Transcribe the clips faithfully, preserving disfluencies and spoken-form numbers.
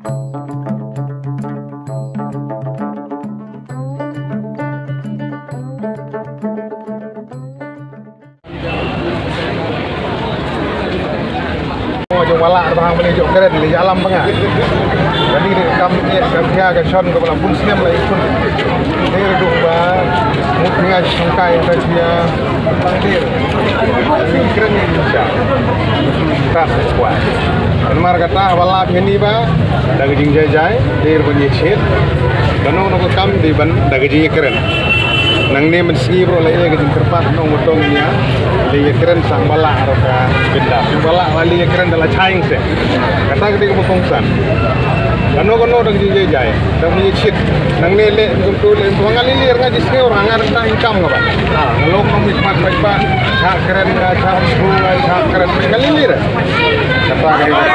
Jong wala ar bang mane jong kren le jalam banga. Kani de kam ne kam pia ka shon ko bala bun snem la ikun. Te duk ba mut nga shong kai ta pia. Bang te. Ni kren ni sha. Ta kwa. Mar kata wala bini ba da ka jingjai jai der ban ye chet. Kano no ko kam de ban da ka jingkren. Nangne mynsngi bro la ïa ka jingkyrpad nongmutong ïa. La ïa kren sang bala aro ka binda. Bala la ïa kren da la chaing se. Kata ka dei ka ba kongsan. Kano kano dang jingïa jai. Dang ïa chit. Nangne le kumtu le kumtu nga lilir nga jisngi orang nga rentang income nga ba. Nga long nong mit mat mat ba. Cha kren nga cha sbu nga cha kren nga lilir. Kata ka dei.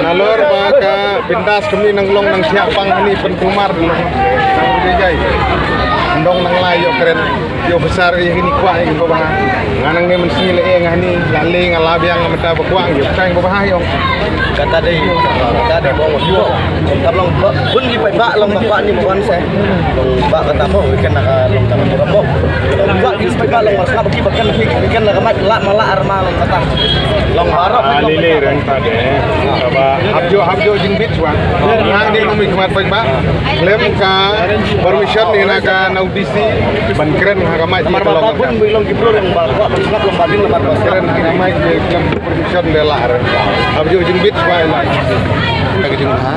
Nalor ba ka bindas kami nang long nang siap pang ni pentumar nang jai. Ndong nang lai yo kren yo besar yo ini kuat yo baba. Nganang ni mensi le eh ngani la le ngala biang mata ba kuat yo kai baba yo. Kata dei, kata dei bong bong. Kata long bun gi pai ba long ba kuat ni bong se. Long ba kata mo weekend na ka long kata mo. Ba gi pai ba long ba sngap ki ba kan ki kan la ka mat la ma la arma long kata. Long baroh. Ah, lele reng ta de. Ba hapjo hapjo jingbit wa. Nang de numi khmat pek ba. Klem ka permission ni na ka na U D C ban kren ha ka mai ki long. Bun bi long ki pro long ba. Long ba din long ba. Kren ha ka mai ki klem permission de la reng. Hapjo jingbit wa la. Ka jingha.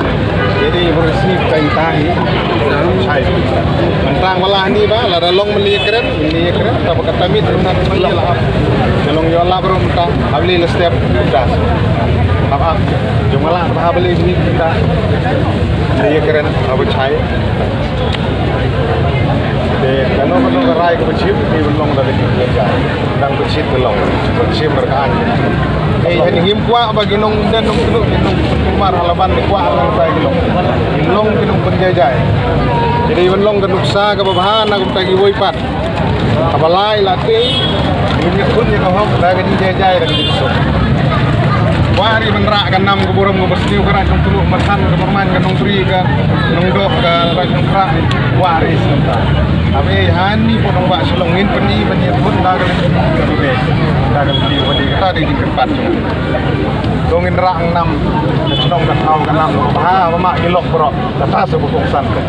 Jadi permission ka ita hi. Chai. Mentang wala ni ba la da long meli kren. Ni kren ta ba kata mit runa meli la. Ka long yo la bro ta. Abli la step ta. Apa? Jumala ba abli ni kita. Ni kren apa chai. De kano kano ka rai ka bachim ni belong da ni. Dang bachim belong. Bachim berkaan. Eh, ni ngim kwa ba ginong dan nong tu ginong kumar halaban ni kwa halaban ginong. Ginong ginong penjajai. Jadi belong ka nuksa ka babha na kumta ki woi pat. Ka ba lai la te, ngin ïa khun ïa ka hok da ka jingjai jai da ka jingsuk. Wah ri ban rah ka nam ka burom ka ba sniew ka rah ka tulu ka ba than ka ba man ka nongpri ka nongdoh ka rah ka rah. Wah ri senta. Abe hani pun ba shlong ngin pyni ban ïa khun da ka jingsuk. Da ka jingsuk ka ta da jingkyrpad. Dong in rah nam ka shnong ka thaw ka nam ka ba ha ba ma ki lok bro. Kata sa ba kongsan ka.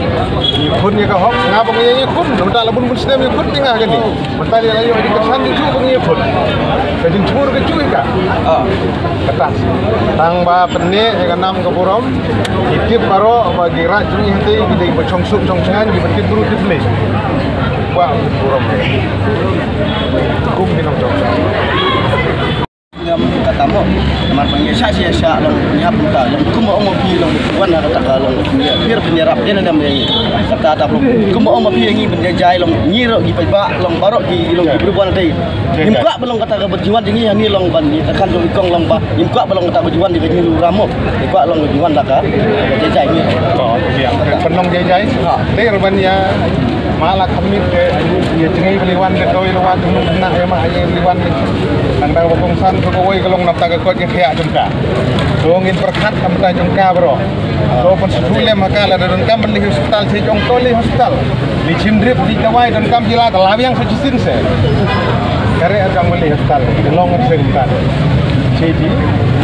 Ïa khun ïa ka hok nga ba nga ïa khun. Mynta la bun bun snem ïa khun ni nga kani. Mynta la ïa ka san ju ba nga ïa khun. Ka jingchur ka chui ka. Kata sa. Tang ba pynne ïa ka nam ka burom. Ki tip baroh ba ki rah jong ngi hynte ki dei ba chong suk chong shngain ki ba tip bru tip le. Ba burom. Kum ki nong chong. Ngam kata mo, namar ba ngi sha sha sha long ngi hap ta long kum ong ma phi long wan ha kata ka long ngi phi phi rap ïa na dam ïa ngi kata ta long kum ong ma phi ngi ban jai long ngi ro ngi peit ba long baroh ngi long ngi bru ban tai. Ngim kwah ba long kata ka ba jiwan ngi ha ngi long ban ngi ta khan jong i kong long ba ngim kwah ba long kata ba jiwan ngi ngi lu ram mo. Ngim kwah long jiwan da ka ba jai jai ngi. To, ya. Pynlong jai jai. Ha. Te ban ïa Ma la khamit ke ye chngai beli wan ke doi la wan nung na ye ma ye beli wan. Nang da ba kongsan ko ko woi ka long nap ta ka kot ke khia jong ka. To ngin pyrkhat kam ta jong ka bro. To pon su lem ha ka la don kam beli hospital se jong to li hospital. Li chim drip li dawai don kam jila ka lawiang sa chisin se. Kare ar kam beli hospital. Long sen ka. Chiti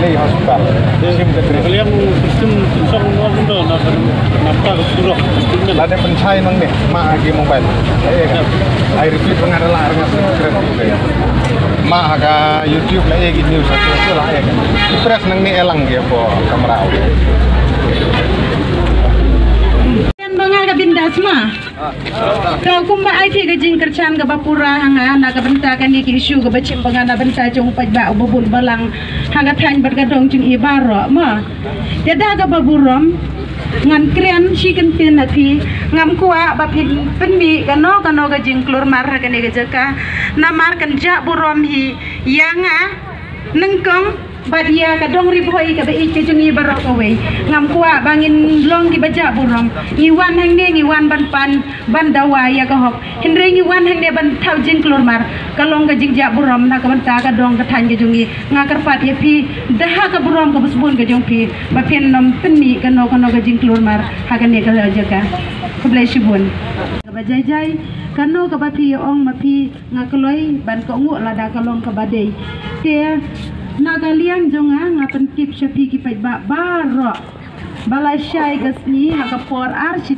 le hospital. Sim ka tri. Kaliang sim song no no na na ta surok. La de pynchai nang ne ma ha ki mobile. Ai ka. Ai repeat ngan la ngan subscribe. Ma ha ka YouTube la e ki news ha ki la e. Press nang ne elang ki ko kamera. Kan ba nga ka bindas ma. To kumba ai ki ka jingkyrchan kaba pura ha nga na ka bynta kane ki issue kaba chim ba nga na bynta jong u paidbah uba bun balang ha ka thaiñ bad ka dong jong i baroh mo. Ïa da kaba burom ngan kren shi kyntien na phi ngam kwah ba phin pynmih kano kano ka jingklur mar ha kane ka jaka namar kan jah burom hi ïa nga nyngkong. Bad ïa ka dong Ri Bhoi kaba ïeit ka jong ngi baroh kawei, ngam kwah ba ngin long kiba jah burom. Ngi wan hangne ngi wan ban pan, ban dawa ïa ka hok. Hynrei ngi wan hangne ban thaw jingklur mar, ka long ka jingjah burom na ka bynta ka dong ka thaiñ ka jong ngi. Nga kyrpad ïa phi da ha ka burom kaba sbun ka jong phi ba phin nym pynmih kano kano ka jingklur mar ha kane ka jaka. Khublei shibun. Kaba jai jai, kano kaba phi ong ma phi nga kloi ban kohnguh lada ka long kaba dei. Te na ka liang jong nga, nga pyntip sha phi ki paidbah baroh ba lashai ka sngi ha ka por ar shi